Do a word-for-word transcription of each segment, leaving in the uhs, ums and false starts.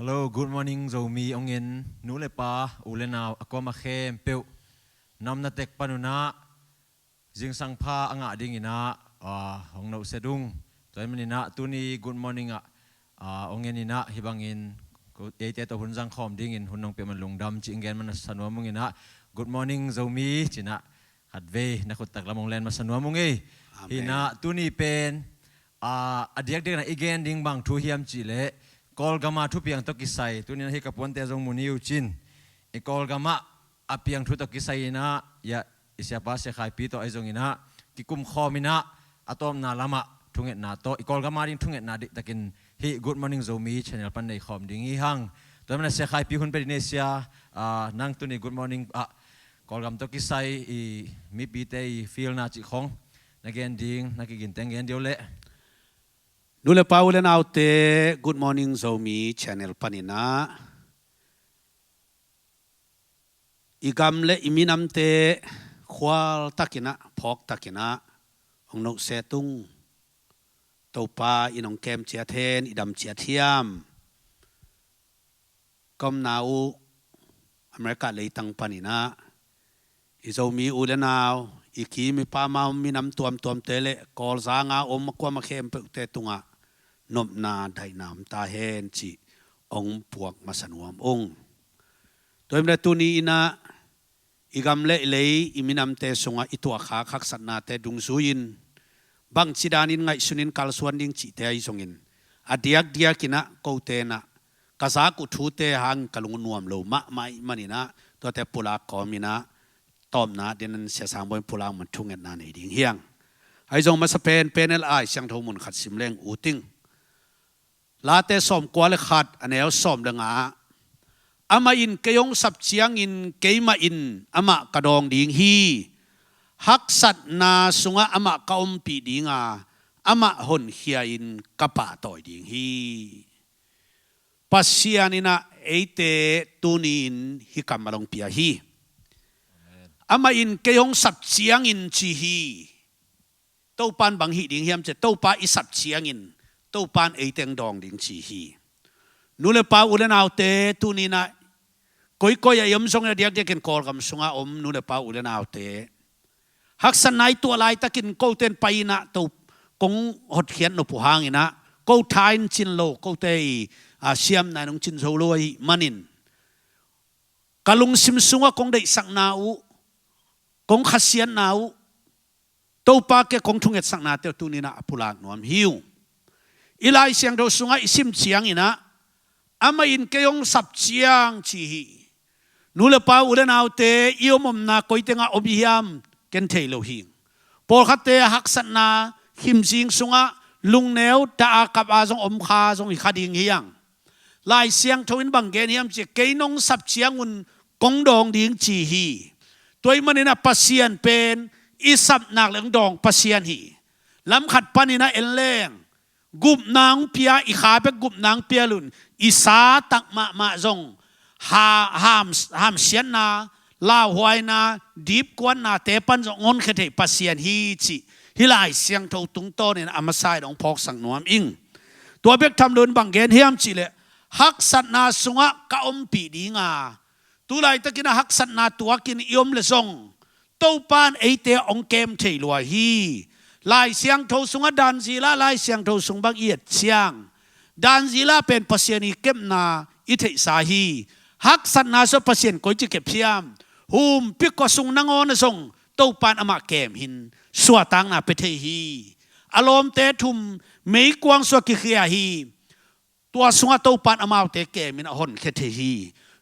Hello, good morning Zomi. Hong en nu le pa, u le nau, a kuamah khempeuh, na omna tek pan un ah zingsang pha a ngah dingin ah, ah, hong nohset ung. Tua ahih manin ah tuni good morning ah, ah, hong en in ah hih bangin ko-, eite tawh hun zang khawm dingin hun hong pia man lungdam cih hong gen man a sa nuam ung in ah, good morning Zomi ci-in ah khatvei na khut taklam hong len masa nuam ung ei. Amen. Hi in ah tuni pen, ah, a diakdiak in ah i gen ding bang thu hiam cih leh Kawlgam ah thupiang tawh kisai, tuni in ah hih ka puante zong mu ni uh cin, i Kawlgam ah a piang thu tawh kisai in ah, ya, i siapa Sia Khai Pi tawh ahi zongin ah kikum khawm in ah, a tawpna lamah thungetna tawh, i Kawlgam ah ding thungetna diktakin hih Good Morning Zomi channel pan nei khawm ding hi hang. Tua ahih manin ah Sia Khai Pi, hun pia ding nei sia, ah, nang tuni Good Morning ah Kawlgam tawh kisai i mipite i feelna cih khong na gen ding, na kigin teng gen dih o leh. Nu le pa, u le naute, Good Morning Zomi channel panin ah i gam le i minamte khual takin ah, phawk takin ah hong nohset ung. Topa in hong kem ciat hen, i dam ciat hiam. Ka omna uh America leitang panin ah i Zomi u le nau, i kim i pam a om minam tuamtuamte le Kawlzang a om a kuamah khempeuhte tungah nopna daihna om ta hen cih hong puak masa nuam ung. Tua ahih manin ah tuni in ah i gam le i lei, i minamte sungah i tuahkhak haksatnate dungzui-in bangci danin ngaihsunin kalsuan ding cihte ahi zongin, a diakdiakin ah kote in ah ka zak uh thute hangin ka lung uh nuam lo mahmah ahih manin ah tuate pulak kawmin ah tawpna dingin Sia Sang Bawi in pulak man thungetna nei ding hi hang. Ahi zong masa penpen in Lai Siangtho mun khat sim leng ut ing. Late sawmkua le khat, a neu sawm le nga ah, amah in kei hong sap ciangin keimah in amah ka dawng ding hi. Haksatna sungah amah ka ompih ding a, amah honkhia-in ka pahtawi ding hi. Pasian in ah eite tuni-in hih kammal hong pia hi. Amah in kei hong sap ciangin ci hi. Topa in bang hih ding hiam cih leh, Topa i sap ciangin Topa in eite hong dawng ding ci hi. Nu le pa, u le naute, tuni in ah koikoi ah i om zongin, a diakdiakin Kawlgam sungah om nu le pa, u le naute, haksatna i tuah laitakin kote in pai in ah, To, kong hotkhiat nop uh hangin ah ko tha in cin lo, kote i, a, siamna in hong cin zo lo ahih manin, ka lungsim sungah kong deihsakna uh, kong khasiatna uh, Topa kiang kong thungetsaknate uh tuni in ah a pulak nuam hi uh. I Lai Siangtho sungah i sim ciangin ah, amah in kei hong sap ciang ci hi. Nu le pa, u le naute, i om omna koi tengah om i hiam ken thei lo hi. Pawlkhatte haksatna khimzing sungah lungneu ta a kap a zong om kha zong hi kha ding hi hang. Lai Siangtho in bang gen hiam cih leh, kei nong sap ciangun kong dawng ding ci hi. Tua ahih manin ah Pasian pen i sap nak leh hong dawng Pasian hi. Lam khat panin ah en leng, gupna hong pia, i kha bek gupna hong pia lo-in, i sa tak mahmah zong ha-, ham-, hamsiatna, lauhuaina, dipkuatnate pan zong hong honkhia thei Pasian hi cih hih Lai Siangtho tungtawnin a masa in hong phawksak nuam ing. Tua bek tham loin bang gen hiam cih leh, haksatna sungah ka ompih ding a, tu laitakin ah haksatna tuakin i om leh zong Topa in eite hong kem thei lua hi. Lai Siangtho sungah, Dan zila Lai Siangtho sung bang i et ciang, Dan zila pen Pasian i kepna i theihsa hi. Haksatna sungah Pasian koici kep hiam? Humpikua sung nangawn ah zong Topa in amah kem hi-in suahtakna pia thei hi. A lawmte thum meikuang sungah kikhia hi. Tua sungah Topa in amaute kemin a honkhia thei hi.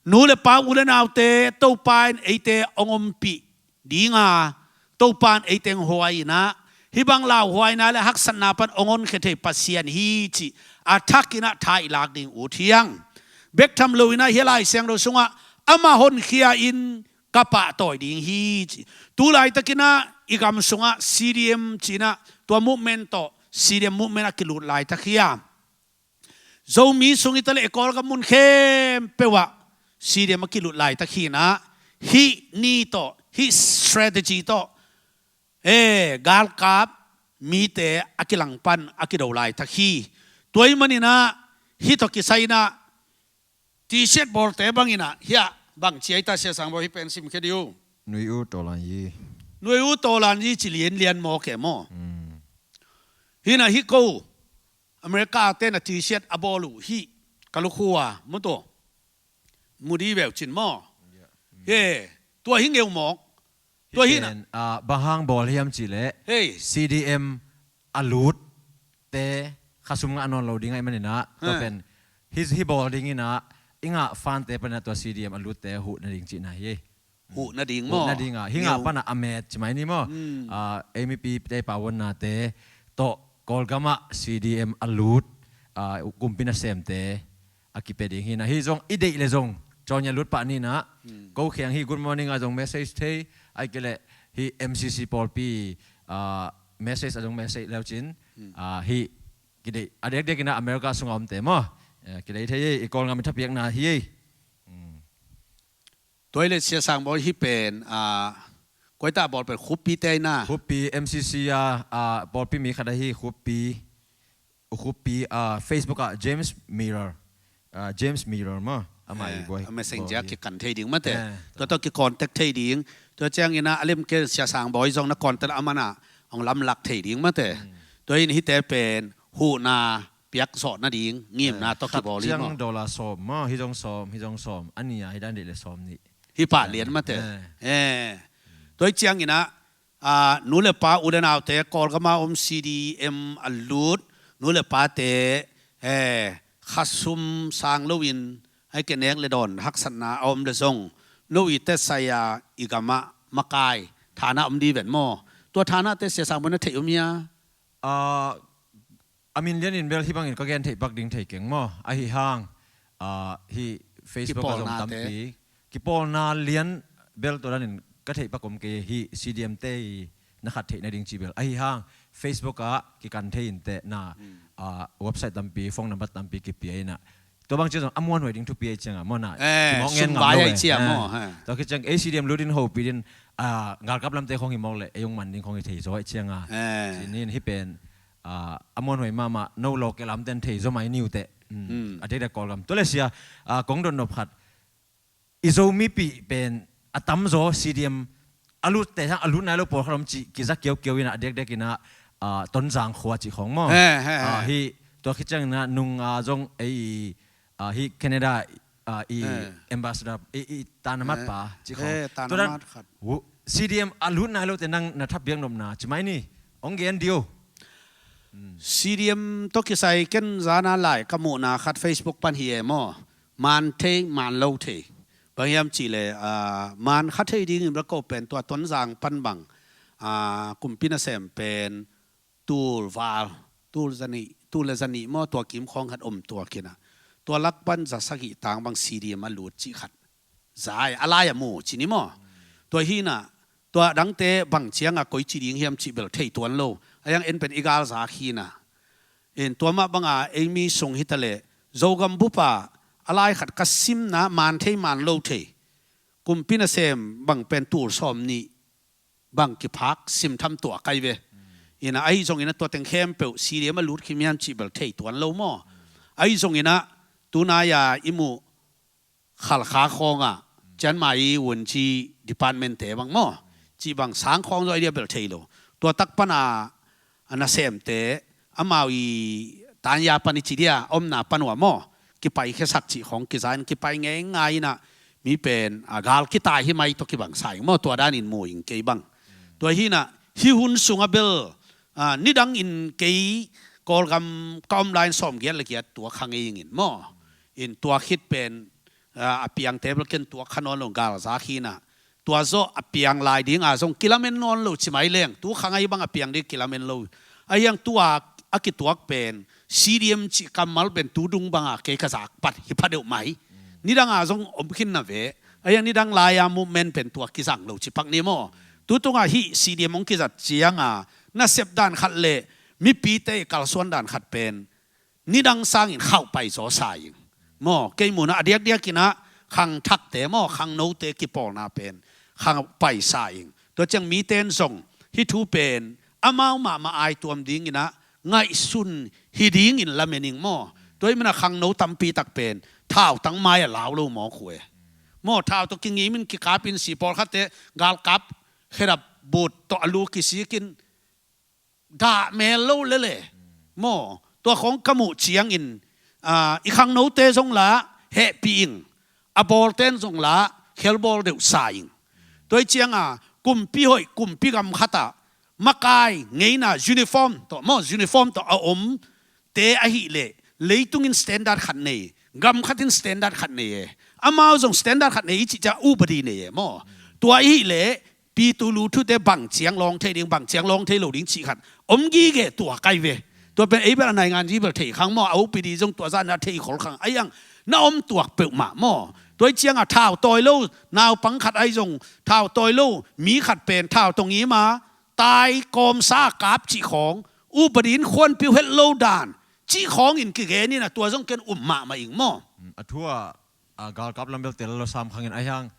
Nu le pa, u le naute, Topa in eite hong ompih ding a, Topa in eite hong huai in ah, hih bang lauhuaina le haksatna pan hong honkhia thei Pasian hi cih a thakin ah tha i lak ding ut hi hang. Bek tham loin ah hih Lai Siangtho sungah, amah honkhia-in ka pahtawi ding hi ci. Tu laitakin ah i gam sungah C D M ci-in ah tua movement tawh, C D M movement a kilut laitak hi a, Zomi sung hi ta leh i Kawlgam mun khempeuh ah C D M a kilut laitak hi-in ah, hih ni tawh, hih strategy tawh, e, galkap mite a kilangpan a kido laitak hi. Tua ahih manin ah hih tawh kisai-in ah T-shirt bawlte bangin ah, hiah bang ci a i ta, Sia Sang Bawi, hih pen simkhia dih uh. Nui U Tawlan Yi. Nui U Tawlan Yi ci lianlian maw ke maw. Mm. Hih na hih ko America te na T-shirt a bawl uh hih ka lukhu a maw, tua mu dih veu cin maw. Yeah. Mm. He, tua hi ngeu mawk. Tua hi na. Pen, ah, bang hang bawl hiam cih leh, hei, C D M a lutte khasum ngah nawn lo ding ahih manin ah, tua pen hi, hi bawl dingin ah, i ngah fund te panin ah tua C D M a lutte huh nading cihna hi. Huh nading maw? Huh nading ah. Hi ngah pan ah a met ci mai ni maw? Hmm. Ah, ei mipite pawannate tawh Kawlgam ah C D M a lut, ah, kumpi nasemte a kipia ding hi na. Hih zong i deih le zong, cawnya lut pah ni na. Hmm. Ko kheng hi, good morning a zong message thei, ahih kei leh hih M C C pawlpi, ah, message a zong message leu cin. Hmm. Ah, hih kideih, a diakdiakin ah America sungah omte maw. Eh, kideih thei hi, i Kawlgam i thapiakna hi. Hmm. Tua hi leh Sia Sang Bawi, hih pen, ah, koi ta bawl pen, Khuppi te hi na? Khuppi M C C a, ah, pawlpi mi khat ahi, Khuppi, Khuppi, ah, Facebook ah James Miller, ah, James Miller maw, amah i, eh, buai, a messenger buai kikan thei ding mate. Eh, tua tawh kicontact thei ding. Tua ciangin ah a lemken Sia Sang Bawi zong na contact a man ah hong lamlak thei ding mate. Hmm. Tua hi in hihte pen huhna piak zawh nading ngimna tawh kibawl hi maw? Khat ciang dollar sawm maw, hih zong sawm, hih zong sawm, a ni a hih dan deih le sawm nih. Hih pah lian mate. Eh. Eh. Tua hi ciangin ah, ah, nu le pa, u le naute, Kawlgam a om C D M a lut nu le pate, eh, khasum sang loin, ahih kei leh nek le dawn haksatna a om le zong, no i tetsai a i gam ah makai thana om dih ven maw? Tua thanate Sia Sang Bawi na theih om hia? Ah, a min lianin bel hih bangin ka gen theih pak ding thei keng maw. Ahi hang, ah, hih Facebook a zong kipawlnate tampi. Kipawlna lian bel tua danin ka theih pak om kei, hih C D M te i na khat theih nading cih bel. Ahi hang, Facebook ah kikan thei inteh na, hmm, ah, website tampi, phone number tampi kipia in ah. Tua bang ciang zong a muanhuai ding thupi ahih ciangin maw na. Eh, kimawk ngen ngam lo eh. Sum vai ahih ciang maw, eh, ha. Tua khit ciang ei C D M lut in hopih ding, ah, galkap lamte khong hi mawk leh ei hong man ding khong hi thei zaw ahih ciangin. Eh. Ci-in hih pen, ah, a muanhuai mahmah, no local lamte in thei zaw mai ni uh teh. Hmm. Hmm. A diakdiak Kawlgam. Tua leh Sia, ah, kong dot nop khat. I Zomipih pen a tamzaw C D M a lutte hang a lut nai lo pawlkhat om cih kiza kiaukiau in ah, a diakdiakin ah, ah, Tonzang khua cih khawng maw. He, he, he. Ah, hih tua khit ciangin ah nung, ah, zong ei, ah, hih Canada, ah, i, he, ambassador, i, i tanamat, he, pa cih khawng. He, tua dan tanamat khat. C D M a lut nai lote nang na thapiak nopna ci mai ni. Hong gen dih o. Hmm. C D M tawh kisai ken zan a lai ka muhna khat Facebook pan hi e maw. Maan thei, maan lo thei. Bang hiam cih leh, ah, maan kha thei dingin bel ko pen tua Tonzang pan bang, ah, kumpi nasem pen tul val, tul za nih, tul le za nih maw, tua kim khawng khat om tuak in ah. Tua lak pan za sagih tang bang C D M a lut cih khat za e, a lai a mu ci ni maw. Tua hi in ah, tua dangte bang ciang a koi ci ding hiam cih bel thei tuan lo. A hiang en pen i gal za hi in ah. In tua mah bang a ei mi sung hi ta leh, Zogam bup ah a lai khat ka simna, maan thei maan lo thei, kumpi nasem bang pen tul sawm nih bang kiphak sim tham tuah kai ve. In ah ahi zongin ah tua teng khempeuh C D M a lut khin hiam cih bel thei tuan lo maw. Ahi zongin ah tunai a i muh Khalkha khawng ah, cianmai i wunci department te bang maw, cih bang sang khawng zaw i dia bel thei lo. Tua tak pan a, a nasemte, amau i tanya pan i ci dia, omna pan uh ah maw, kipaikhiasak cih khawng kiza in kipai ngeingai in ah, mi pen, a, gal kitai hi mai tawh kibang sa ing maw, tua danin mu ing kei bang. Tua hi in ah, hih hun sung a bel, a, nidangin kei Kawlgam ka om lai in sawmgiat le giat tuak kha ngei ing in maw. In tua khit pen, a, a piangte bel ken tuak kha nawn lo, gal za hi in ah. Tua zawh a piang lai ding a zong kilamen nawn lo ci mai leng. Tu kha ngei bang a piang ding kilamen lo. A hiang tua a kituak pen, C D M cih kammal pen tu dung bang a kei ka zak pat hi pha deuh mai. Nidang a zong om khin na ve. A hiang nidang lai a movement pen tua kizang lo ci pak ni maw. Tu tung a hih C D M hong kizat ciang a, nasep dan khat le, mipite i kalsuan dan khat pen, nidang sangin khauh pai zaw sa ing. Maw, kei muhna a diakdiakin ah, khangthakte maw, khangnote kipawlna pen, khauh pai sa ing. Tua ciang mite in zong, hih thu pen, amau mahmah aituam dingin ah, ngaihsun hi dingin lamen ing maw. Tua hi man a khangno tampi tak pen, thautang mai a lau lo mawk uh e. Maw, thau tawh kingimin kikapin si pawlkhatte galkap khedap but tawh a lu kisikin dah mel lo lele. Maw, tua khawng ka muh ciangin, ah, i khangnote zong la hehpih ing, a bawlten zong la khelbawl deuh sa ing. Tua hi cianga kumpi hoih, kumpi gam khatah makai ngeina uniform tawh, maw, uniform tawh a om te ahih leh leitung in standard khat nei, gam khat in standard khat nei e. Amau zong standard khat nei i cih ciang upadi nei e maw. Tua ahih leh pitu lu thute bang ciang lawng thei ding, bang ciang lawng thei lo ding cih khat om gige tua kai ve. Tua pen ei bel a naingan ji bel thei khang maw, a upadi zong tua zah na thei khol khang. Ai ang na om tuak peuhmah maw. Tua hi cianga thau tawi lo naupang khat ai zong thau tawi lo mi khat pen thau tawh ngima tai kawmsa kap cih khawng, upadi in khuanpiu het lo dan cih khawngin kigenin a tua zong ken um mahmah ing maw. A thu a, a galkap lam bel tel lo sam khangin a hiang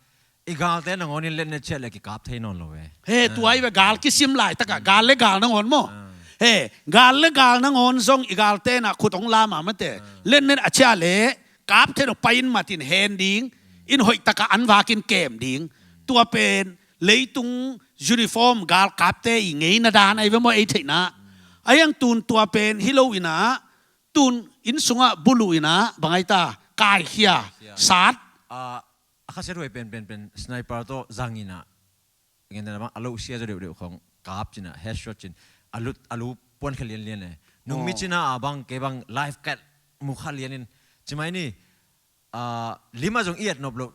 i galte nangawnin letnet ciah le kikap thei nawn lo ve. He, tua hi ve, gal kisim laitakah gal le gal nangawn maw. He, gal le gal nangawn zong i galtenah khut hong lam a mate letnet a ciah le kap thei lo, pai in matin hen ding, in hoihtakah an vakin kem ding. Tua pen leitung uniform galkapte i ngeina dan ahi ve maw, ei theihna. A hiang tun tua pen hi lo inah, tun inn sungah buluh inah bang ai ta, kaikhia, sat. A, a khasiat huai pen, pen, pen sniper tawh zang inah, ngen dana bang a lo sia zaw deuhdeuh khawng kap cinah, headshot cin, a lut, a lu puan kha lianlian e. Nungmi cina a bang, kei bang live cat mu kha lianin cimai ni. A, lima zong i et nop lo.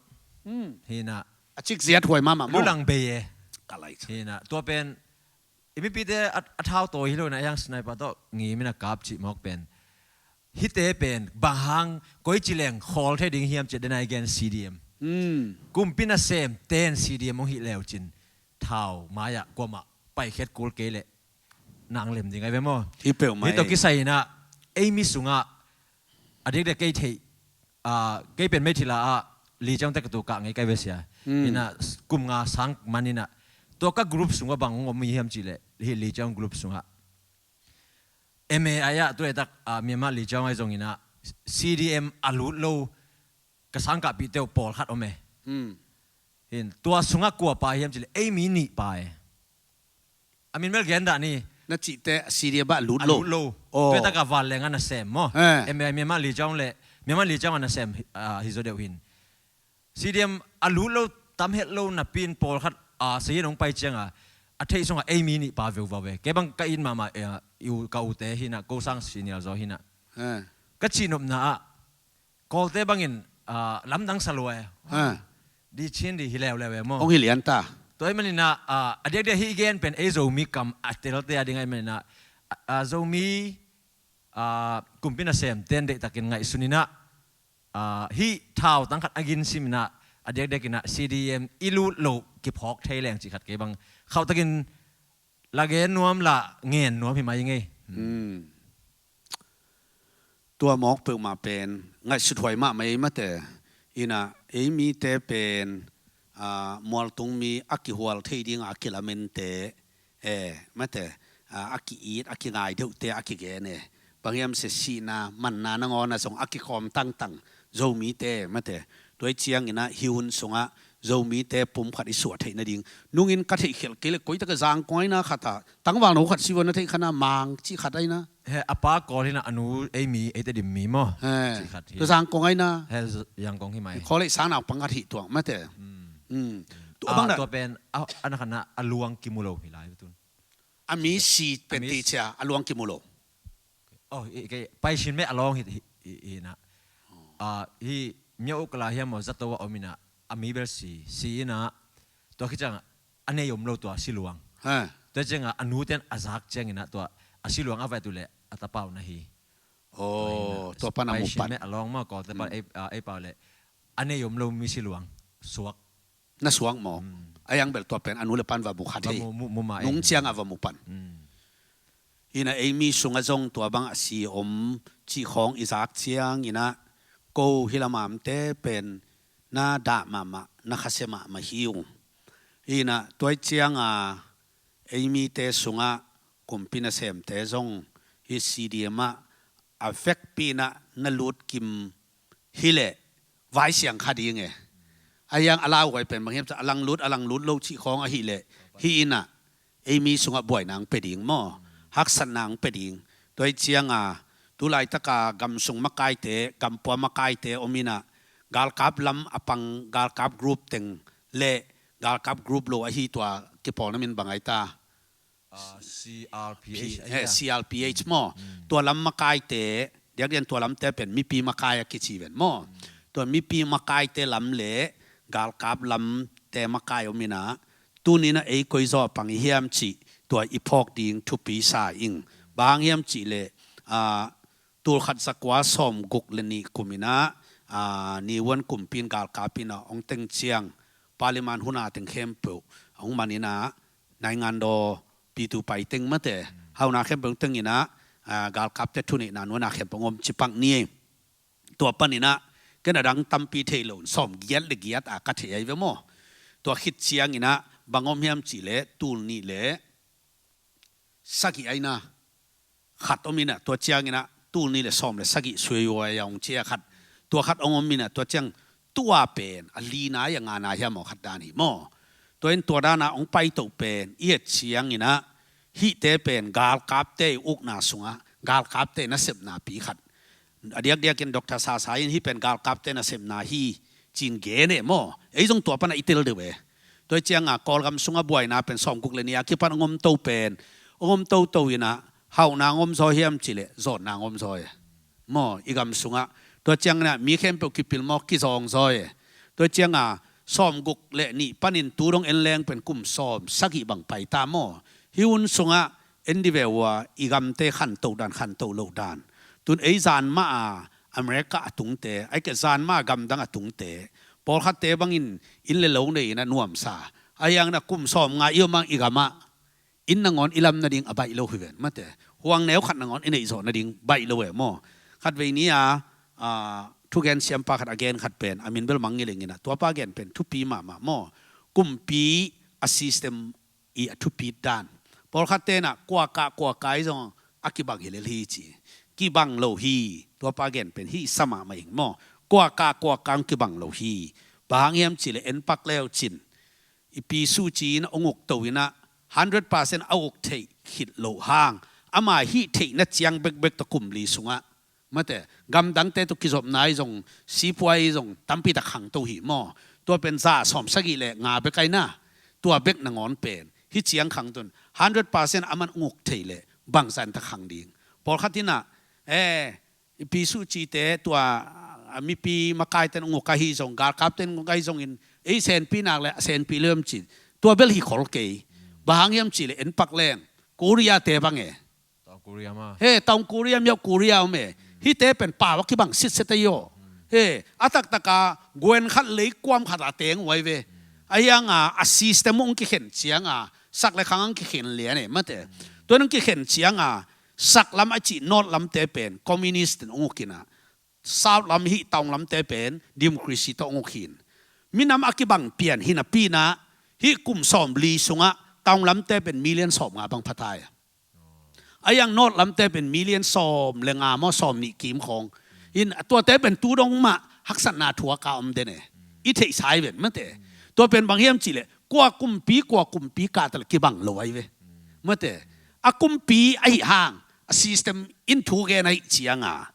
Hinah a cik ziat huai mahmah maw. Lulang bei e. Ka lai. Hinah tua pen i mipite a, a thau tawi hi lo inah, a hiang sniper tawh ngimin a kap cih mawk pen, hite pen bang hang koi ci leng khawl thei ding hiam cih dena i gen C D M. Kumpi nasemten C D M hong hih leu cin thau mai-ah kuamah paikhiat kul kei leh nang lem ding ai ve maw. Hi peuhmah. Hih tawh kisai inah ei mi sungah a diakdiak kei theih, a, kei pen meithila ah Li Ciang te ka tu kah ngei kai ve sia. Inah kum nga sang man inah tua ka group sungah bang hong om hiam cih leh hih Li Ciang group sungah M A I ah tu e tak, a, Myanmar Li Ciang ai zong inah C D M a lut lo ka sangkahpihte uh pawlkhat om e. Hin tua sungah kua pa hiam cih leh ei mi nih pa e. A min bel gen dah ni. Na cihte C D M ah lut lo. A lut lo. Tu e tak a vanleng a nasem maw. M A I Myanmar Li Ciang le, Myanmar Li Ciang a nasem, a, hi zaw deuh hin. C D M a lut lo, tam het lo napi in pawlkhat, a, sayin hong pai cianga a theih sungah ei mi nih pa veuvau ve. Kei bang ka it mahmah, e, i u, ka ute hinah, ko sang senior zaw hinah. Ka cihnopna ah Kawlte bangin, a, lamdang sa lua e. Di chin di hi leuleu e maw. Hong hi lian ta. Tua ahih maninah, a, a diakdiak hih i gen pen ei Zomi kam a telte a ding ahih maninah, a, a, Zomi, a, kumpi nasemten deihtakin ngaihsun inah, a, hih thau tangkhat a gin sim inah, a diakdiak inah C D M i lut loh kiphawk thei leng cih khat kei bang khauhtakin la gen nuam la ngen nuam hi mai ngei. Tua mawk peuhmah pen ngaihsut huai mahmah ei mate. Inah ei mite pen, a, mualtung mi a kihual thei dinga a kilamente, e, mate, a, a ki-it a kingai deuhte a kigen e. Bang hiam sia, sihna manna nangawn a zong a kikhawm tangtang Zomite mate. Tua hi cianginah hih hun sungah Zomite pum khat i suah theih nading nungin ka theih khialh kei le koitak a Zangkong aina khatah tangvalno khat si vua na theih khanah Mang cih khat aina. He, a pa Kawl hinah a nu ei mi, ei Tedim mi maw? He. Cih khat hi. Tua Zangkong aina. He, Z-, Zangkong hi mai. Kawl ei sang naupang khat hi tuang mate. Tua bang dah. Tua pen a, a na khanah a luang kimu lo hi lai tun. A mi si pen ti cia a luang kimu lo. Oh, i, i, pai sin meh a lawng hi, hi, hi, hi na. Ah, hi mya u kala hiam maw zato a om ina, a mi bel si, si ina, tua khit ciang a nei om lo tua si luang. Ha. Tua ciang a, a nu ten a zak ciang ina tua a si luang a vai tu le a tapau na hi. Oh, tua pan a mu pan. Pai sin meh a lawng maw, Kawlte pan ei, ah, ei pau le a nei om lo mi si luang suak. Na suak maw? Ai ang bel tua pen a nu le pan va mu khat hi. Nung ciang a va mu pan. Ina ei mi sung a zong tua bang a si om cih khawng i zak ciang ina ko hi lamamte pen na dah mahmah, na khasia mahmah hi ung. Ina tua ciang a ei mite sungah kumpi nasemte zong hi C D M ah a vekpi ina na lut kim hi leh vaisiang kha ding e. A hiang a lauhuai pen bang hiam cih a langlut a langlut lo cih khawng ahih leh hih in ah ei mi sungah buaina ang pia ding maw, haksatna ang pia ding. Tua hi cianga tu laitaka gam sung makaite, gam pua makaite om in ah galkap lam a pang galkap group teng le galkap group lo ahi tua kipawlna min bang ai ta? Ah, C R P H P- eh, C R P H maw. Tua lam makaite, diakdiak in tua lamte pen mipi makai a kici ven maw. Tua mipi makaite lam le galkap lamte makai om in ah tuni in ah ei koi zaw a pang i hiam cih tua i phawk ding thupi sa ing. Bang hang hiam cih leh ah, tulkhat zakua sawmguk le nih kum in ah, ah, New Zealand kumpi in galkap in ah hong teng ciang Parliament hun a teng khempeuh hong man in ah naingan daw pitu pai teng mate, hauhna khempeuh hong teng in ah, ah, galkapte thuneihna nuai-ah khempeuh hong om ci pak ni. Tua pan in ah ken a dang tampi thei lo in sawmgiat le giat a ka thei ai ve maw. Tua khit ciang in ah bang om hiam cih leh tul nih le sagih ai na khat om in ah, tua ciang in ah tul nih le sawm le sagih suai uai a hong ci a khat, tua khat hong om in ah, tua ciang tua pen a lina ai a ngana hiam aw khat dan hi maw. Tua in tua dan a hong paito pen i et ciang in ah hihte pen galkapte i ukna sungah galkapte nasepna pi khat. A diakdiak in Doctor Sasa in hih pen galkapte nasepna hi ci-in gen e maw. Ei zong tua pan ah i tel deuh e. Tua hi cianga Kawlgam sungah buaina pen sawmguk le nih a kipan hong om to pen, hong om toto in ah hauhna hong om zaw hiam cih leh zawnna hong om zaw e maw, i gam sungah. Tua ciang in ah mi khempeuh kipil mawk kizawng zaw e. Tua cianga sawmguk le nih panin tu dong en leng pen kum sawm sagih bang pai ta maw. Hih hun sungah en dih ve ua, i gamte khantoh dan khantoh loh dan. Tun ei zan mah a America a tungte, ahih keh zan mah a gamdang a tungte, pawlkhatte bangin inn le lo nei in ah nuamsa. A hiang in ah kum sawmnga i om hang i gamah inn nangawn i lam nading a baih lo hi ven mate. Huang neu khat nangawn i neih zawh nading baih lo e maw. Khatvei ni a, ah, thugen siampa khat a gen khat pen, a min bel mang ngileng in ah, tuapa gen pen thupi mahmah maw. Kumpi a system i a thupit dan. Pawlkhatte in ah kuakah kuakah i zong a kibang hi lel hi ci. Kibang lo hi, tuapa gen pen hih sa mahmah ing maw. Kuakah kuakah hong kibang lo hi. Bang hang hiam cih leh en pak leu cin, i Pi Suu Kyi in hong uk to in ah hundred percent a uk theih khit loh hang, ama hih theihna ciang bekbek tawh kum li sungah mate, gamdangte tawh kizopna i zong, sipuai i zong tampi tak khangto hi maw. Tua pen za sawm sagih le nga bek ai na. Tua bek nangawn pen hih ciang khangto in hundred percent aman hong uk thei leh bangzah in tak khang ding. Pawlkhat in ah, eh, i Pi Suu Kyi te tua, ah, mipi makaite in hong uk ahi zong, galkapte in hong uk ahi zongin ei senpi nak leh a senpi lem ci. Tua bel hi khol kei. Bang hang hiam cih leh en pak leng Korea te bang e. Taung Korea mah. He, Taung Korea, Miau Korea om e. Hihte pen pau a kibang sitset ahi aw. He, a taktaka guen khat lei kuam khat a teng uai ve. A hianga a system hong kikhen cianga sak le khang hong kikhen lian e mate. Tua hong kikhen cianga sak lam a cih north lamte pen communist in hong uk in ah, south lam hih taung lamte pen democracy tawh hong uk hi in. Minam a kibang pian hi napi in ah hih kum sawm li sungah taung lamte pen million sawm nga bang pha ta e. A hiang north lamte pen million sawm le nga maw sawm nih kim khawng. In tuate pen tu dong mah haksatna thuak a om den e. I theihsa hi ven mate. Tua pen bang hiam cih leh kua kumpi kua kumpi kah ta leh kibang lo ai ve mate. A kumpi ahih hang a system in thu gen ahih cianga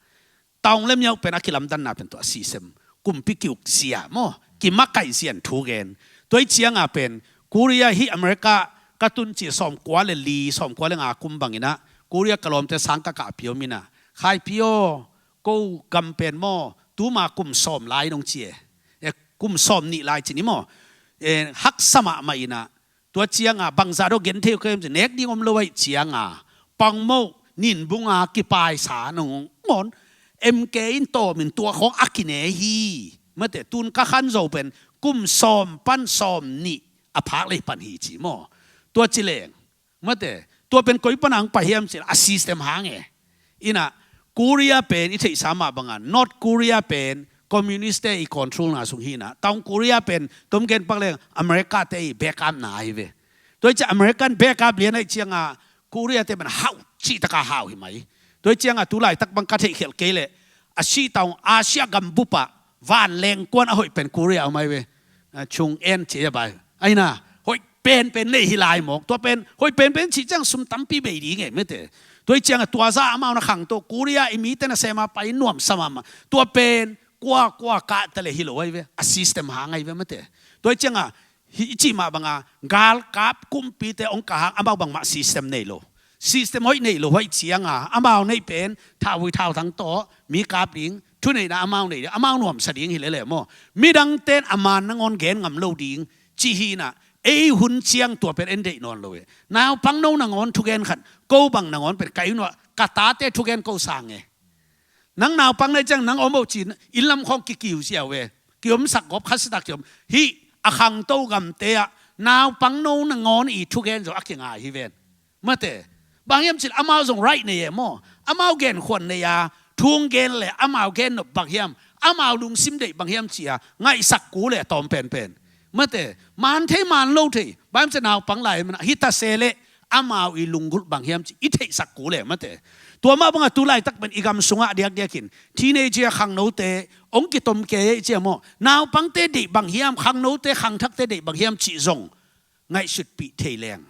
taung le miau pen a kilamdanna pen tua a system kumpi kiuk zia maw, kimakaih zia in thu gen. Tua hi cianga pen Korea hih America ka tun cih sawmkua le li sawmkua le nga kum bang in ah Korea ka lawmte sang ka kahpih om in ah, Khaipi aw, ko gam pen maw tuma kum sawm lai dong ci e. Eh, kum sawm nih lai ci ni maw. Eh, haksa mahmah in ah tua cianga bangzah daw gen thei uh ka hiam cih, nek ding om lo ahih cianga pangmoh ninbunga kipaisa nangawn M K in tawm in tua khawng a kine hi. Mate, tun ka khan zo pen kum sawm pan sawm nih a phak lei pan hi ci maw. Tua ci leng mate, tua pen koi pan hong pai hiam cih leh a system hang e. In ah Korea pen i theihsa mah banga North Korea pen communist te i control na sung hi in ah, Taung Korea pen tom gen pak leng America te i backup na hi ve. Tua hi ciah American backup lian ahih cianga Korea te pen hau cih taka hau hi mai. Tua hi cianga tu laitak bang ka theih khialh kei leh a sih taung Asia gambup ah Vanleng kuan a hoih pen Korea a om ai ve. A, Chung En ci a bai. Aina, hoih penpen nei hi lai mawk. Tua pen, hoih penpen cih ciang sum tampi bei ding e, mate. Tua hi cianga tua za amau na khangto, Korea i mite nasem a pai nuamsa mahmah. Tua pen, kua, kua kah ta le hi lo ai ve. A system hang ai ve, mate. Tua hi cianga, hi, i cih mah banga, galkap kumpite hong kah hang, amau bangmah system nei lo. System hoih nei lo, hoih cianga, amau neih pen, thauvui thauthang tawh, mi kap ding, thuneihna amau nei ding, amau nuamsa ding hi lele maw. Midangten a man nangawn gen ngam lo ding, cih hi na, ei hun ciang tua pen en deih nawn lo e. Naupang no nangawn thugen khat, ko bang nangawn pen ka inn uah, ka tate thugen ko sang e. Nang naupang na hih ciang nang om oh cin, inn lam khawng kikiu ziau e. Kiomsak gawp khat sitak kiom. Hih a khangto gamte ah, naupang no nangawn i thugen zong a kingai hi ven. Mate, bang hiam cih leh amau zong right nei e maw. Amau genkhuan nei a, thu hong gen le, amau gen nop bang hiam. Amau lungsim deih bang hiam ci a, ngaihsak kul e a tawm penpen. Mate, man thei man lo thei. Bang hiam cih leh naupang lai mana, hi ta se leh, amau i lunggulh bang hiam cih, i theihsak kul e mate. Tua mah banga tu laitak pen i gam sungah diakdiakin. Teenager khangnote, hong kitom kei e i ci a maw. Naupangte deih bang hiam, khangnote, khangthakte deih bang hiam cih zong. Ngaihsutpih thei leng.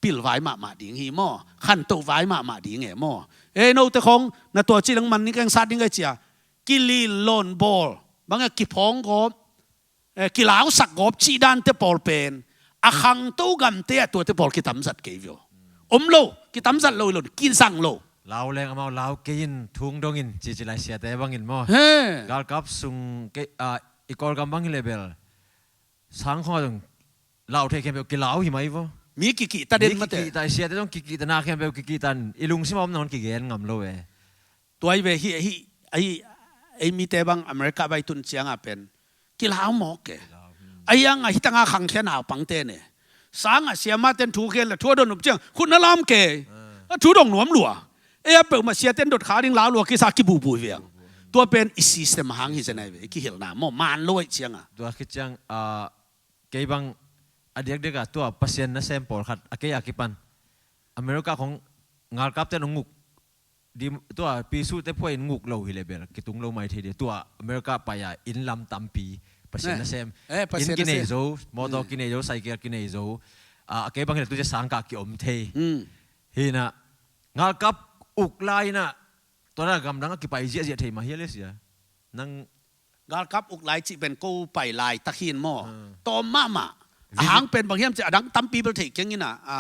Pilvai mahmah ding hi maw. Khantohvai mahmah ding e maw. E note khong, na tua ci leng man ning keng sat ding kai cia. Kilin lawn bawl. Bang e kiphawng gawp. Eh, kilausak gawp cih dante pawl pen. A khangto gamte ah tuate pawl kitamzat kei vio. Om lo, kitamzat lo hi lo, kizang lo. Lau leng amau lau kei in, thung dong in, cici lai siate bangin maw. He. Galkap sung kei, ah, i Kawlgam bang hi le bel. Sang khong a dong lau thei khempeuh kilau hi mai vo. Mi kikihta den mate. Mi kikihta, siate dong kikihta na khempeuh kikihta in. I lungsim a om nangawn kigen ngam lo e. Tua hi ve hi, hi, hi, ei mite bang America bai tun cianga pen. Kilau mawk ke. Kilau, hmm. Ahi hanga hitanga khangkhia naupangte ne. Sanga siamate in thu khel le thu a don up ciang. Khut na lam ke. Ah. A thu dong nuam lua. Ei a peuhmah siate in dot kha ding lau lua kisa kibubu hi ve ang. Tua pen i system hang hi zen ai ve. I kihilhna maw man lo ai cianga. Tua khit ciang, ah, kei bang a diakdiak a tua Pasian nasem pawlkhat a kei a kipan America khong ngalkapte in hong nguk di, tua pisuhte phuai in nguk lo hi le bel kitung lo mai thei dia. Tua America pai a inn lam tampi Pasian nasem. Eh, Pasian nasem. Inn kinei zo, motor kinei zo, cycle kinei zo. A kei bang hi le tu cia sangkah kiom thei. Hmm. Hi na ngalkap uk lai na tua na gamdang a kipai ziahziah thei mah hi a le sia. Nang galkap uk lai cih pen ko pai laitak hi in maw. Hmm. Tawm mahmah. Visa. A hang pen bang hiam cih a dang tampi bel thei keng in a, a,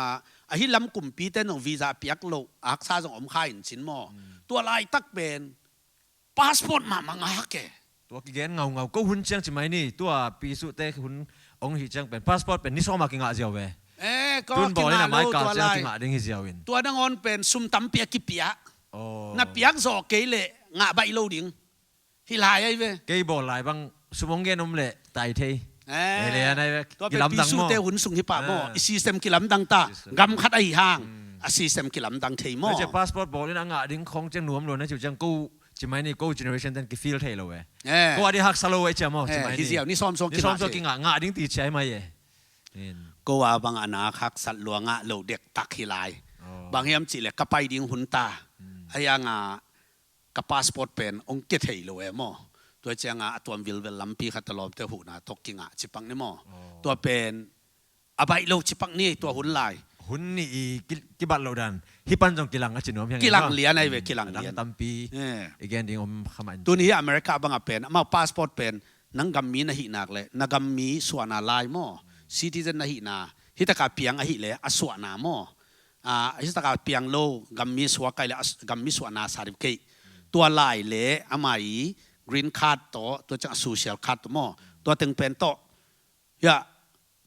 ahi lam kumpite in zong visa a piak loh, a haksa zong om kha in cin maw. Hmm. Tua laitak pen passport mahmah ngak e. Tua kigen ngaungau, ko hun ciang ci mai ni, tua pisuhte hun hong hi ciang pen passport pen ni sawm a kingah ziau ve. Eh, ko tun bawl in a kinga mai lo kal tua ciang lai. Kingah ding hi ziau in. Tua nangawn pen sum tampi a kipia. Oh. Na piak zawh kei leh ngah baih lo ding. Hi lai ai ve. Kei bawl lai bang sum hong gen om leh tai thei. Eh. Eh, le an ai ve. Tua pen kilamdang maw. Pisuhte hun sung hi pah maw. Ah. I system kilamdang ta. System. Gam khat ahi hang. Hmm. A system kilamdang thei maw. Tua cia passport bawl in a ngah ding khong ciang nuam lo na ciu ciang ko ci mai ni ko generation ten kifeel thei lo e. Eh. Ko a di haksa lo e cia maw ci mai ni. Eh, hi ziau ni sawm sawm kingah. Ni sawm sawm kingah, ngah ding ti cia mai e. In. Ko a bang a nak haksat lua ngah lo dektak hi lai. Oh. Bang hiam cih leh ka pai ding hun ta. Hmm. Ahi hanga ka passport pen hong kia thei lo e maw. Tua cianga a tuam vilvel lampi khat a lawmte huhna tawh kingah ci pak ni maw. Oh. Tua pen a baih lo ci pak ni tua hun lai. Hun nih i ki, kibat lo dan. Hih pan zong kilang a ci nuam hiang. Kilang lian ai ve, kilang lian. Tampi. Eh. I gen ding om kha mah in. Tuni hi America bang a pen. Amau passport pen. Nang gammi na hih nak leh. Na gammi suahna lai maw. Citizen na hihna. Hih taka piang ahih leh. A suahna maw. Ah, hih taka piang lo, gammi suak ai le, as-, gammi suahna certificate. Tua lai le, amah i green card tawh, tua ciang a social card tawh maw. Tua teng pen tawh. Ya,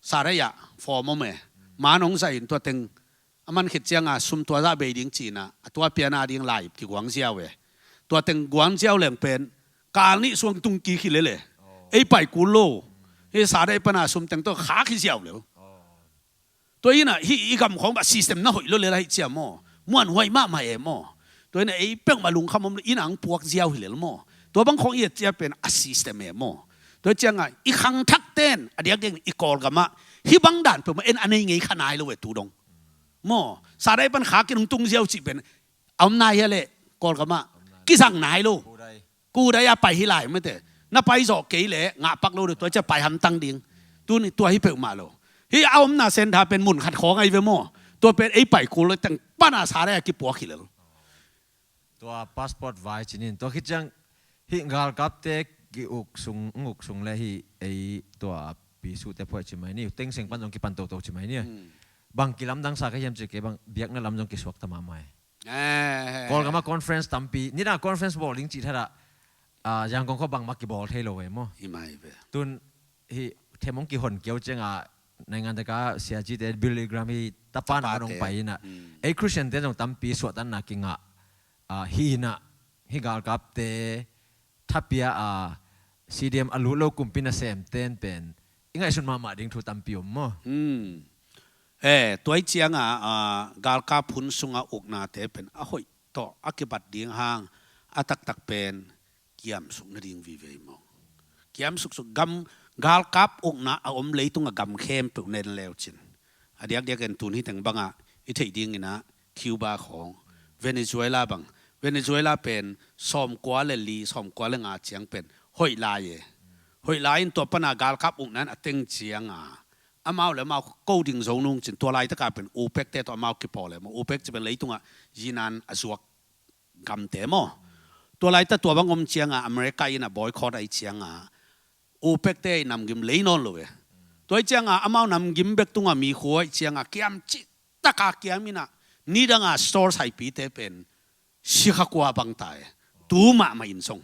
sa re ya, form om e. Man hong zai in tua teng, a man khit cianga sum tua zah bei ding cina, a tua piana ding lai kiguang ziau e. Tua teng guang ziau leng pen, kal nih suang tung kik hi lele. Ei pai kul lo. Hih sa re pana sum teng tawh khak hi ziau leu. Tua ina, hih i gam khawng bah system na hoih lo le lai cia maw. Muanhuai mahmah e maw. Tua ina ei peuhmah lungkham om lo ina ang puak ziau hi lel maw. Tua bang khawng i et cia pen a system e maw. Tua cianga i khangthak ten, a diakdiak i Kawlgamah, hih bang dan peuhmah en a nei ngei kha nai lo e tu dong. Maw, sa dai pan kha kin hong tung ziau cih pen, a om nai hia leh, Kawlgamah, kizang nai lo. Kudai a pai hi lai mate. Na pai zawh kei leh ngahpak lo deuh, tua ciang pai hamtang ding. Tuni tua hi peuhmah lo. Hih a omna center pen mun khat khawng ahi ve maw. Tua pen ei pai kul lo teng pana sa dai a kipuak hi lel. Tua passport vai cinin, tua khit ciang hih galkapte ki-uk sung, uk sung le hih ei tua pisuhte phuai ci mai ni, tengseng pan zong kipan toto ci mai ni. Hmm. Bang kilamdang sa ka hiam ci kei bang biakna lam zong kisuak ta mahmah e. Eh. Kawlgam ah conference tampi, nidang conference bawl ding cih thadah, ah, Yangon khua bangmah kibawl thei lo e maw. Hi mai ve. Tun hih them hong kihon kiau ciangah naingan taka siacite Billy Graham hi tapa na hong pai inah. Hmm. Ei Christian te zong tampi suahtanna kingah, ah, hi inah, hih galkapte thapia a, C D M a lut lo kumpi nasem ten pen i ngaihsun mahmah ding thu tampi om maw. Hmm. Eh, tua ih ciangah, ah, galkap hun sungah uknate pen a hoih tawh a kibat ding hang a taktak pen kiamsuk nading vive hi maw. Kiamsuk suk gam, galkap ukna a om leitungah gam khempeuh nen leu cin. A diakdiak in tun hi teng bangah i theih dinginah Cuba khawng, Venezuela bang. Venezuela pen sawmkua le li, sawmkua le nga ciang pen hoih lai e. Hoih lai in tua pana galkap ukna in a teng cianga amau le amau ko ding zo nung cin, tua laitaka pen OPEC te tawh amau kipawl e maw. OPEC ci pen leitungah yinan a zuak gamte maw. Tua laita tua bang om cianga America in a boycott ahi cianga OPEC te i namgim lei nawn lo e. Tua ih cianga amau namgim bek tunga mi khua ih cianga kiam cih taka kiam inah nidanga store saipite pen sikha kua bang ta e. Tu mahmah in zong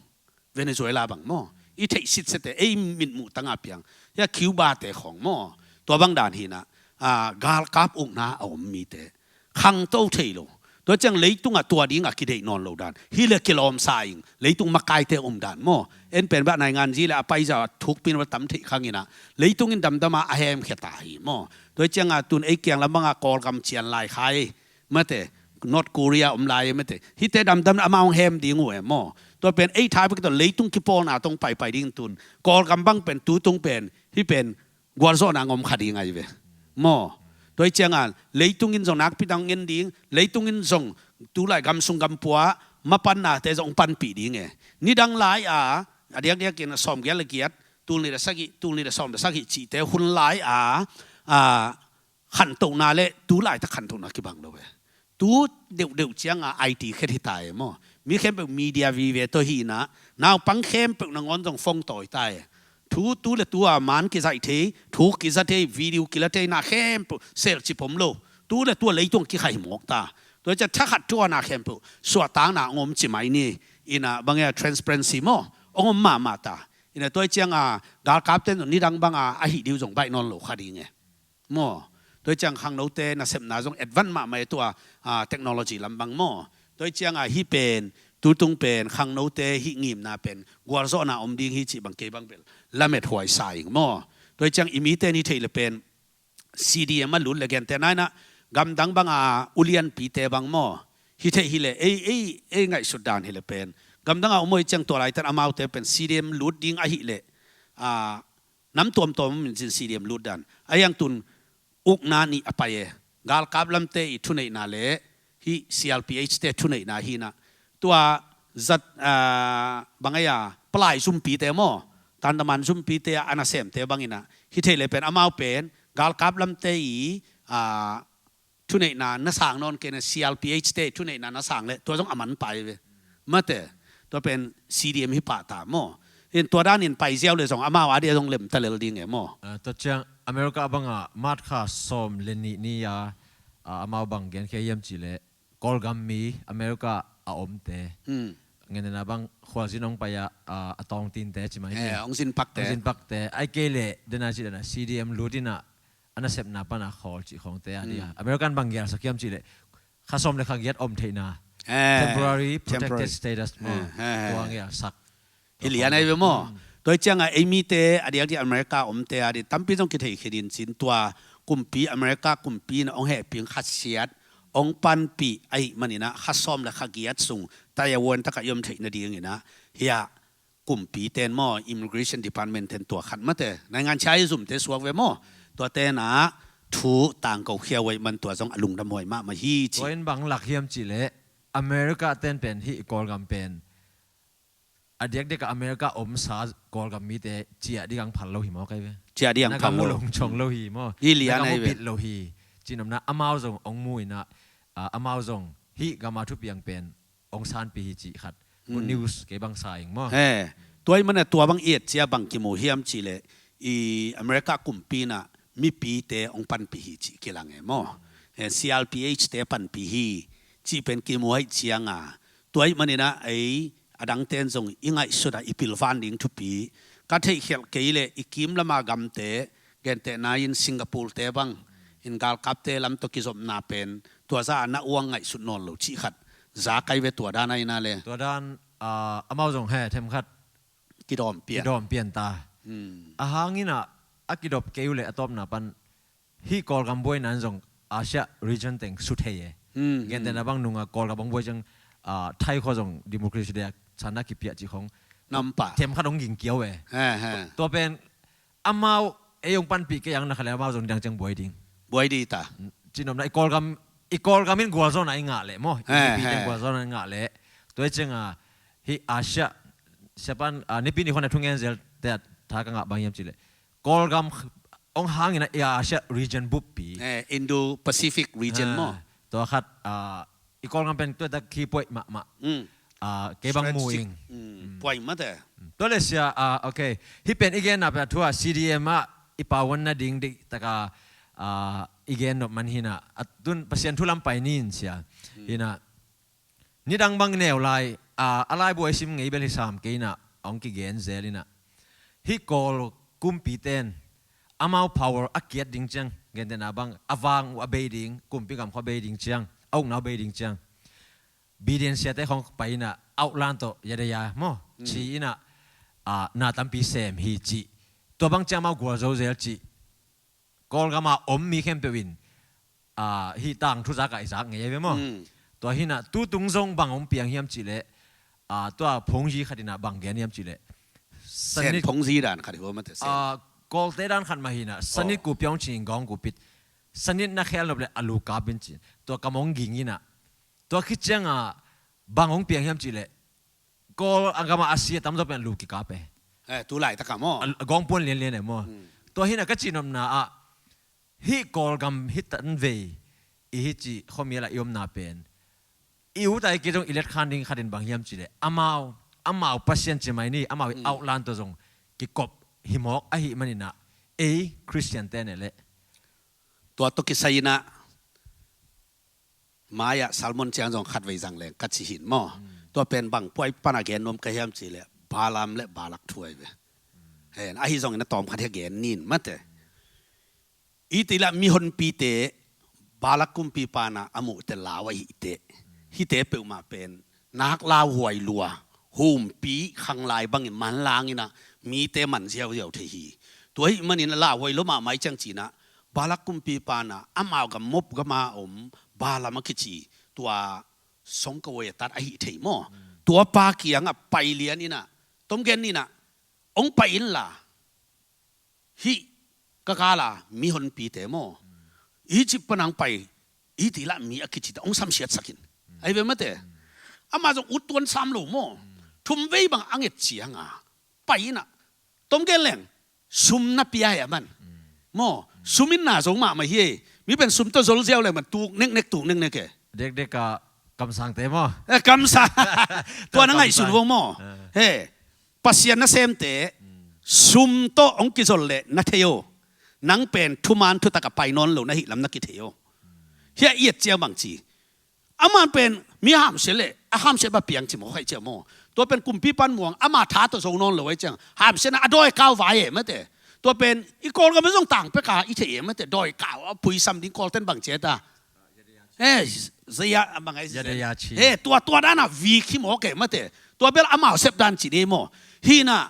Venezuela bang maw, i theih sitsete ei mitmuh tanga piang. Hia Cuba te khawng maw, tua bang dan hinah, ah, galkap ukna a om mite khangto thei lo. Tua ciang leitungah tua dingah kideih nawn lo dan. Hi le kilawmsa ing, leitung makaite om dan maw. En pen bah naingan zi le a paizah thukpin va tam theih khanginah leitung in damdama a hemkhia ta hi maw. Tua cianga tun ei kiang lam banga Kawlgam cian lai khai mate, North Korea om lai mate. Hite damdam amau hong hem ding uh e maw. Tua pen ei tha bek tawh leitung kipawlna tong paipai ding tun Kawlgam bang pen tutung pen hi pen gualzawhna ngom kha ding ahi ve maw. Tua ih cianga leitung in zong nakpi dang ngen ding, leitung in zong tulai gamsung gampua mapannate zong panpih ding e. Nidang lai a, a diakdiakin a sawmgiat le giat, tulnih le sagih, tulnih le sawm le sagih cihte hun lai a, a, khantohna le tulaitak khantohna kibang lo e. Tu deuhdeuh cianga I T khet hita e maw. Mi khempeuh media vive tawh hinah naupang khempeuh nangawn zong phone tawi ta e. Thu tu le tua man kizaih thei, thu kiza thei, video kila thei na khempeuh selcip om lo. Tu le tua leitung kikhaih mawk ta. Tua ciang thakhat thu ana khempeuh suahtakna ngom ci mai ni. Inah bangea transparency maw, ngom mahmah ta. Inah tua ih cianga galkapte nidang banga ahi diu zong baih nawn lo kha ding e. Maw. Tua ih ciang khangnote nasepna zong advance mahmah e tua, ah, technology lam bang maw. Tua ih cianga hi pen, tutung pen, khangnote hih ngimna pen gualzawhna om ding hi cih bang kei bang bel lamet huai sa ing maw. Tua ih ciang i mite ni theih le pen C D M a lut le gente nainah gamdang banga ulianpite bang maw. Hi theih hi le ei, ei, ei ngaihsut dan hi le pen gamdanga um uh ih ciang tua laitan amaute pen C D M lut ding ahi le, ah, nam tuamtuam om in cin C D M lut dan. A hiang tun ukna nih a pai e. Galkap lamte i thuneihna le hih C R P H te thuneihna hinah. Tua zat, ah, bang aia palai zumpite maw, tandaman zumpite a nasemte banginah. Hi thei le pen amau pen galkap lamte i, ah, thuneihna na sang nawn kei na C R P H te thuneihna na sang le tua zong a man pai ve. Mate, tua pen C D M hi pah ta maw. In tua danin pai ziau le zong amau adia zong lem ta lel ding e maw. Ah, tua ciang America banga March kha sawm le nih ni a, ah, amau bang genkhia hiam cih le Kawlgam mi America a omte. Hmm. Ngenena bang khualzin hong pai a, ah, a tawngtinte ci mai ni. Eh, hong zinpakte. Hong zinpakte. Ai kei le dena ci dena C D M lut inah a nasepna pana khawl cih khawngte a dia. Hmm. American bang gialsak hiam cih leh kha sawm le kha giat om theihna. Eh, temporary protected status maw. Eh, eh, eh. Tua gialsak. Hi lian ahi ve maw. Hmm. Tua ih cianga ei mite a diakdiak America omte a di tampi zong kithei khe din cin tua kumpi America kumpi na ong hehping khasiat ong panpih ahi maninah kha sawm le kha giat sung taiawan taka i om theih nadinginah hia kumpi ten maw, immigration department ten tua khat mate, naingan chia i zumte suak ve maw, tua tenah thu tangko khia huai man tua zong a lungdam huai mahmah hi ci. Tua in bang lak hiam cih leh America ten pen hih Kawlgam pen a diakdiak a America omsa Kawlgam mite ciah ding ang phal lo hi maw kai ve? Ciah ding ang phal lo. Na gam uh lo hong cong lo hi maw? Hi lian na gam uh bit lo hi. Cinopna amau zong hong mu inah, ah, amau zong hih gama thupiang pen hong sanpih hi cih khat. Good news kei bang sa ing maw? He, tua ih mana tua bang i et cia bang kimu hiam cihleh i America kumpi inah mipite hong panpih hi cih kilang e maw? He, C R P H te panpih hi cih pen kimu aih cianga tua ih maninah ei a dangte in zong i ngaihsutah i pilvan ding thupi. Ka theihkhelh kei leh i kimlama gamte gentehna in Singapore te bang in galkapte lam tawh kizopna pen tua za a na uang ngaihsut nawn lo cih khat za kai ve tua dan aina le. Tua dan, ah, amau zong he themkhat kidawm pian. Kidawm pian ta. Hmm. A hanginah a kidop kei uh leh a tawpna pan hih Kawlgam buaina in zong Asia region teng su thei e. Hmm, hmm. Gentehna bang nunga Kawlgam bang buai ciang, ah, Thai khua zong democracy dek sanna kipiah cih khong. Nampa. Themkhat hong ging kiau e. He, he. Tua pen amau ei hong panpih kei ang na kha le amau zong dang ciang buai ding. Buai ding ta. Cinopna i Kawlgam, i Kawlgam in gualzawhna i ngah leh maw? He, he. I mipite in gualzawhna i ngah leh. Tua i cianga hih Asia, siapan, ah, nipi ni khon a thungen zel te a tha ka ngah bang hiam cihleh Kawlgam hong hangin a Asia region buppi. Eh, Indo-Pacific region maw? Tua khat, ah, i Kawlgam pen tua dak khi puaih mahmah. Mm. Ah, kei bang mu ing. Mm, puaih mate. Mm. Tua le sia, ah, okay. Hih pen i genna pen a thu a C D M ah i pauan nading dih taka, ah, i gen nop man hinah. A tun Pasian thu lam pai ni in sia. Mm. Hinah. Nidang bang neu lai, a, a laibu a i sim ngei bel hi sam kei inah, a hong kigen zel inah. Hih Kawl kumpite in, amau power a kiat ding ciang, gentehna bang, a vang uh a bei ding, kumpi gam khua bei ding ciang, a ukna uh bei ding ciang. Biden siate khong pai inah, outline tawh, yadaya, maw, ci inah, a, na tampi sem hi ci. Tua bang ciang amau gualzo zel ci. Kawlgam a om mi khempeuh in, ah, hih tangthu zak ah i zak ngei ahi ve maw? Mm. Tua hinah, tutung zong bang hong piang hiam cihleh, ah, tua phungzi khat inah bang gen hiam cihleh. Sen phungzi dan khat hi hua mate sen. Ah, Kawlte dan khat mah hinah, sanit kupiang cin gawng kupit. Sanit na khel nop le a lu kap in cin. Tua kam hong ging inah. Tua khit ciangah bang hong piang hiam cihleh. Kawl a gam a a si a tamzaw pen a lu kikap e. Eh, tu laitak ah maw? A, a gawngpuan lianlian e maw? Hmm. Tua hinah ka cihnopna ah, hih Kawlgam hih tanvei, i hih cih khuamial ah i omna pen. I ut a i kei zong i letkhan ding khat in bang hiam cihleh. Amau, amau Pasian ci mai ni, amau i outline tawh zong kikop hi mawk ahih maninah. Ei, Khristiante ne leh. Tua tawh kisai inah, mai-ah sermon ciang zong khatvei zang leng ka ci hin maw? Mm. Tua pen bang puai pana gen nuam ka hiam cihleh Balaam le Balak thu ahi ve. Mm. Hen, ahi zongin a tawm khat hia gen nin mate. Itila mihonpite Balak kumpi pana a muhte lau ahihte. Mm. Hihte peuhmah pen nak lauhuai lua, humpi khanglai bangin manlang inah mite man ziauziau thei hi. Tua ahih manin a lauhuai lua mahmah i ciang cinah Balak kumpi pana amau gam Moab gama om Balaam a kici tua songkahuai a tat ahih thei maw? Mm. Tua pa kiangah pai lian inah tomgen inah hong pai inla hih ka kala mihonpite maw? Egypt panang pai itila mi a kicita hong samsiatsakin. Ahi ve mate. Amah zong ut tuan sam lo maw? Thumvei bang a nget cianga pai inah tomgen leng sum na pia hi a man. Maw? Sum in na zong mahmah hi e. Mi pen sum tawh zolziau leng man tuk neknek tuk neknek e. Dekdek a kamsangte maw? Eh, kamsang. Tua na ngaihsun vong maw? He. Pasian nasemte sum tawh hong kizol leh na thei aw. Nang pen thuman thutak a pai nawn lo na hih lam na kithei aw. Hia i et ciang bang ci. Amah pen mi hamsia leh a hamsia ba piang ci maw khaih ciang maw. Tua pen kumpi pan muang ama tha tawh zo nawn lo ahi ciang hamsia na a dawi kau vai e mate. Tua pen i Kawlgam zong tang peka i thei e mate. Dawi kau a phuisam ding Kawlten bang ciata. Eh, zaya, a bang ai zaya. He, tua, tua dana vik hi mawk e mate. Tua bel amau sep dan ci dei maw? Hina,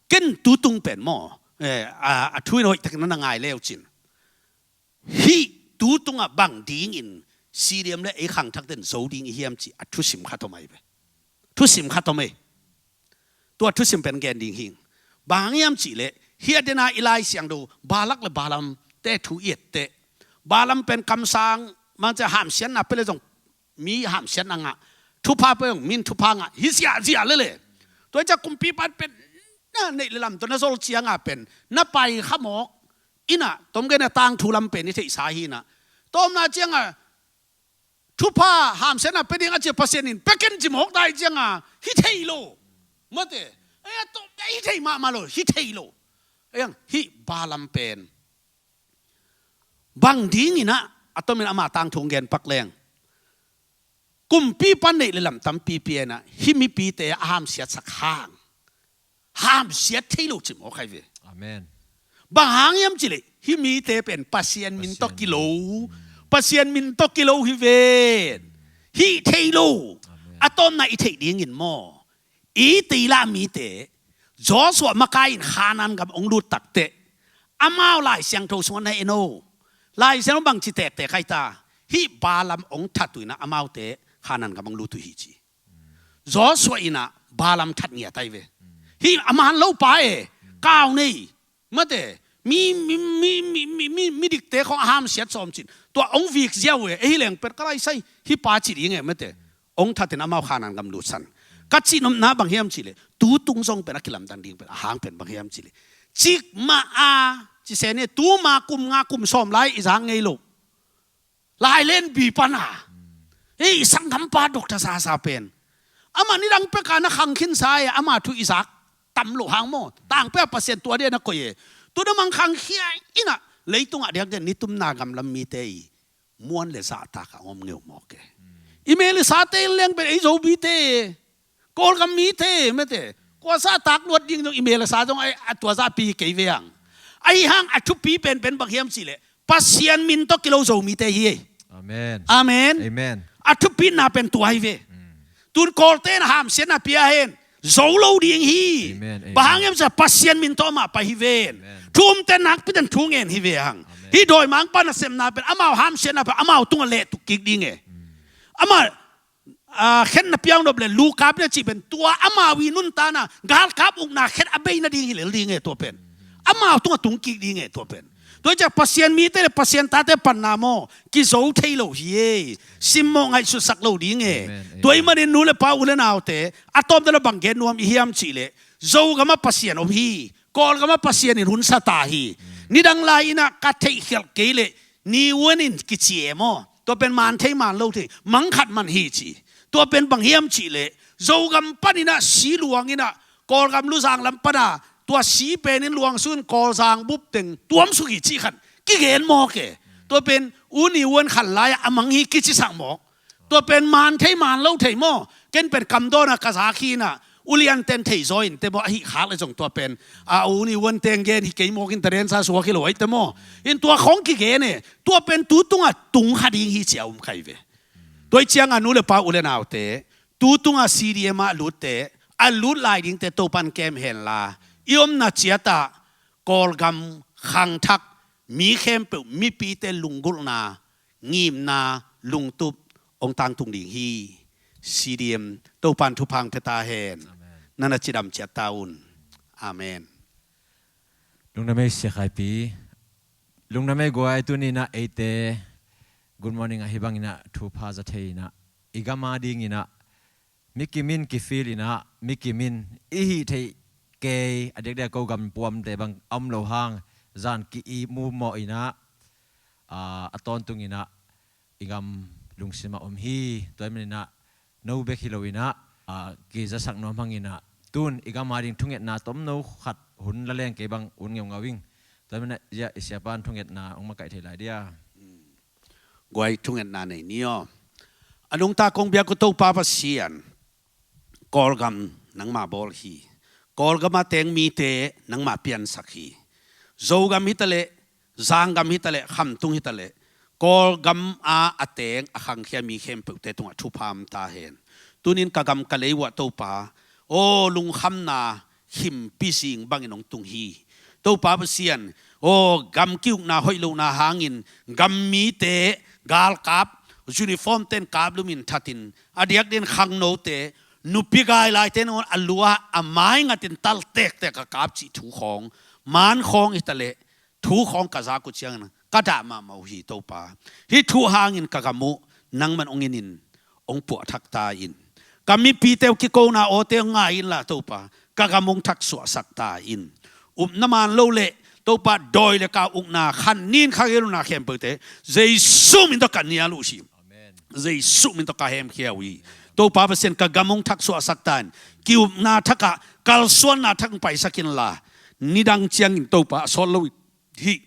ken tutung pen maw? Eh, a, a thu in hoih takin na ngai leu cin. Hih tutungah bang dingin C D M le ei khangthak den zo ding i hiam ci a thusim khat om ai ve. Thusim khat om e. Tua thusim pen gen ding hing. Bang hang hiam cihleh hih a dena i Lai Siangtho Balak le Balaam te thu i etteh. Balaam pen kamsang mangcia hamsiatna pia le zong mi hamsiatna ngah. Thupha pia zong min thupha ngah. Hi ziahziah lele. Tua hi ciang kumpipa in pen na neih le lam tawh na zol cianga pen na pai kha mawk. Inah tomgen a tangthu lam pen i theihsa hi inah, tawmna cianga thupha hamsiatna pia ding a cia Pasian in pia ken ci mawk ta hi cianga hi thei lo. Mate, ei a tawm hi thei mahmah lo, hi thei lo. Ei ang hih balam pen bang dinginah a tomin ama tangthu hong gen pak leng, kumpipa neih le lam tampi pianah hih mipite a hamsiatsak hang hamsiat thei lo ci mawk hai ve. Amen. Bang hang hiam cileh hih mite pen Pasian min tawh kilo, Pasian min tawh kilo hi ven. Hih thei lo. Amen. A tawmna i theih dingin maw, i teila mite Joshua makai in Khanan gam hong lut takteh amau Lai Siangtho sungah na en o. Lai Siangtho bangci tektek hai ta, hih balam hong that uh inah amaute Khanan gam hong lut uh hi ci. Joshua inah balam that ngiat ai ve. Hih a man lo pa e, kau nei. Mate, mi, mi, mi dikte khong a hamsiat sawm cin tua hong vik ziau e. Ei hi leng pen ka lai sai hih pa ci ding e mate. Hong thatin amau Khanan gam lutsan. Ka cihnopna bang hiam cileh, tutung zong pen a kilamdang ding pen a hang pen bang hiam cileh, cikmah a cise ne tuma kum nga kum sawm lai i zang ngei lo. Lai lenbi pana ei sanggampa Doctor Sasa pen ama nidang peka na khang khinsa e, ama thu i zak tam loh hang maw. Tangpia Pasian tua dia na koih e. Tuna mang khang khia inah leitungah diakdiak nitumna gamlam mite i muan le zahtak a om ngeu mawk e. I mel i sate in leng pen ei Zomite e, Kawlgam mite e mate. Kua zahtak luat ding zong i mel a sa zong a tua zahpi kei ve ang. Ahi hang a thupi penpen bang hiam cileh, Pasian min tawh kilo Zomite hi e. Amen. Amen. Amen. A thupitna pen tua hi ve. Tun Kawlte na hamsiatna pia hen zo lo ding hi. Amen, amen. Bang hang hiam sa Pasian min tawh amah pai hi ven. Amen. Thu umte nakpiten thu ngen hi ve hang. Amen. Hih dawimangpa nasepna pen amau hamsiatna pen amau tungah lehtuk kik ding e. Amah a, khetna piang nop le lukap le cih pen tua amau i nuntakna galkap ukna khet a bei nading hi lel ding e tua pen. Amau tungah tung kik ding e tua pen. Tua hi ciah Pasian mite le Pasian tate panna maw kizo thei lo hi e. Simmawh ngaihsutsak lo ding e. Amen, amen. Tua ahih manin nu le pa u le naute a tawpna bang gen nuam i hiam cih leh Zogam ah Pasian om hi. Kawlgam ah Pasian in hun sa ta hi. Nidang lai innah ka theihkhialh kei leh Ni Uan in kici e maw. Tua pen man thei man lo thei, mang khat man hi ci. Tua pen bang hiam cih leh Zogam paninah si luanginah Kawlgam luzang lam pana tua si penin luangsun Kawlzang bup teng tuamsuk hi cih khat kigen mawk e. Tua pen U Ni Uan khan lai-ah a mang hi kicisak mawk. Tua pen man thei man lo thei maw. Ken pen kamdawnah ka zak hi inah ulianten thei zaw in te maw, ahi khak le zong tua pen a U Ni Uan teng gen hi kei mawk in tarensa suak hi lo ahi te maw. In tua khong kigen e. Tua pen tu tungah tung kha ding hi cia um khai ve. Tua hi ciangah nu le pa u le naute tu tungah C D M ah a lutte a lut lai dingte Topan kem henla i omna ciatah Kawlgam khangthak mi khempeuh mipite lunggulhna ngimna lungtup hong tangtung ding hi. C D M Topan thupha hong pia ta hen. Amen. Nana cidam ciat ta un. Amen. Lungdam ei Sia Khaipi. Lungdam ei guai. Tuninah eite good morning ahi banginah thupha za thei inah i gam a dinginah mi kimin kifil inah mi kimin i hih theih kei a diakdiak ko gam puamte bang a om lo hang zan ki-ihmu mawh inah a tawntung inah i gam lungsimah om hi. Tua hi maninah no bek hi lo inah kizasak nuam hanginah tun i gam a ding thungetna tomno khat hun la leng kei bang un ngeungau ing. Tua hi maninah ziah i siapa in thungetna hong makaih thei lai dia. Guai thungetna nei ni aw. A nungta kong biak uh Topa Pasian, Kawlgam nangmah bawl hi. Kawlgam a teng mite nangmah piansak hi. Zogam hitaleh, Zanggam hitaleh, khamtung hitaleh Kawlgam a a teng a khangkhia mi khempeuhte tungah thupha om ta hen. Tunin ka gam ka lei uah Topa aw lungkhamna khimpi zing bangin hong tung hi. Topa Pasian aw gam kiukna hoih lohna hangin gam mite galkap uniform ten kaplumin thatin a diakdiakin khangnote nupi gai laite nangawn a lua a mai ngatin tal tektek a kap cih thu khawng man khawng hitaleh thu khawng ka zak uh ciangin ka dah mahmah uh hi Topa. Hih thu hangin ka gam uh nangman hong inin hong puahthak ta in. Ka mipite uh kikona awte uh ngai inla Topa, ka gam hong thaksuahsak ta in. Upna man lo le Topa, dawi le kau ukna, khan nin kha gel uhna khempeuhte Jesu min tawh ka nial uh hi. Jesu min tawh ka hemkhia uh hi. Topa Pasian, ka gam hong thaksuahsak ta in. Ki-upna thakah, kalsuanna thak hong paisak inla, nidang ciangin Topa a sawt lo hih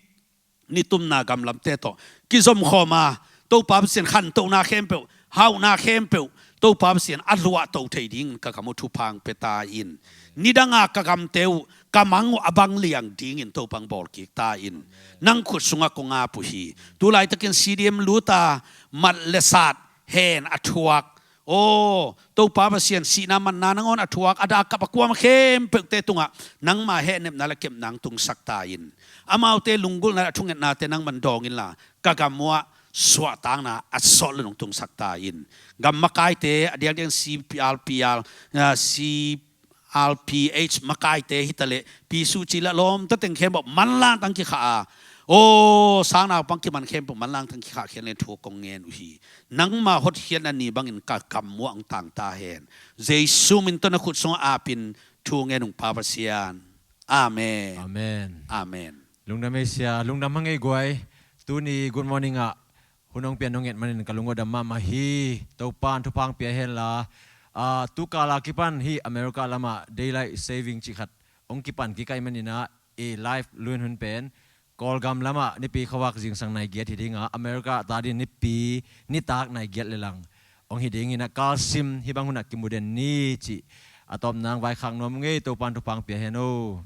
nitumna gamlamte tawh kizomkhawm a, Topa Pasian, khantohna khempeuh, hauhna khempeuh Topa Pasian a luahto thei dingin ka gam uh thupha hong pia ta in. Nidanga ka gamte uh, ka mang uh a bang liang dingin Topa hong bawlkik ta in. Nang khut sungah kong ap uh hi. Tulaitakin C D M lut a, mat le sat hen a thuak, aw Topa Pasian, sihna manna nangawn a thuak, a dak kap a kuam khempeuhte tungah nangma hehnepna le kepna hong tungsak ta in. Amaute lunggulhna le a thungetnate nangman dawng inla, ka gam uhah suahtakna a sawt lo hong tungsak ta in. Gam makaite, a diakdiakin C P R, P R, ah, C R P H makaite hitaleh, P S U ci le lawmta teng khempeuh manlangtang kikha a, aw sangnaupang kiman khempeuh manlangtang kikha khia le thu kong ngen uh hi. Nangma hotkhiatna ni bangin ka gam uhah hong tang ta hen. Jesu min tawh na khut sungah apin thu ngen ung, Pa Pasian. Amen. Amen. Amen. Lungdam ei sia, lungdam hang ei guai. Tuni good morning ah hun hong pian hong et manin ka lung a dam mahmah hi. Topan thupha hong pia henla, ah, tukala kipan hih America lamah daylight saving cih khat hong kipan kikaih manin ah, i live luin hun pen Kawlgam lamah nipi khuavak zingsang nai giat hi ding a, America ta ding nipi nitak nai giat le lang hong hi dingin ah, kalsim hih bang hunah kimu den ni cih a tawpna hong vaikhak nuam ung ei. Topan thupha hong pia hen o.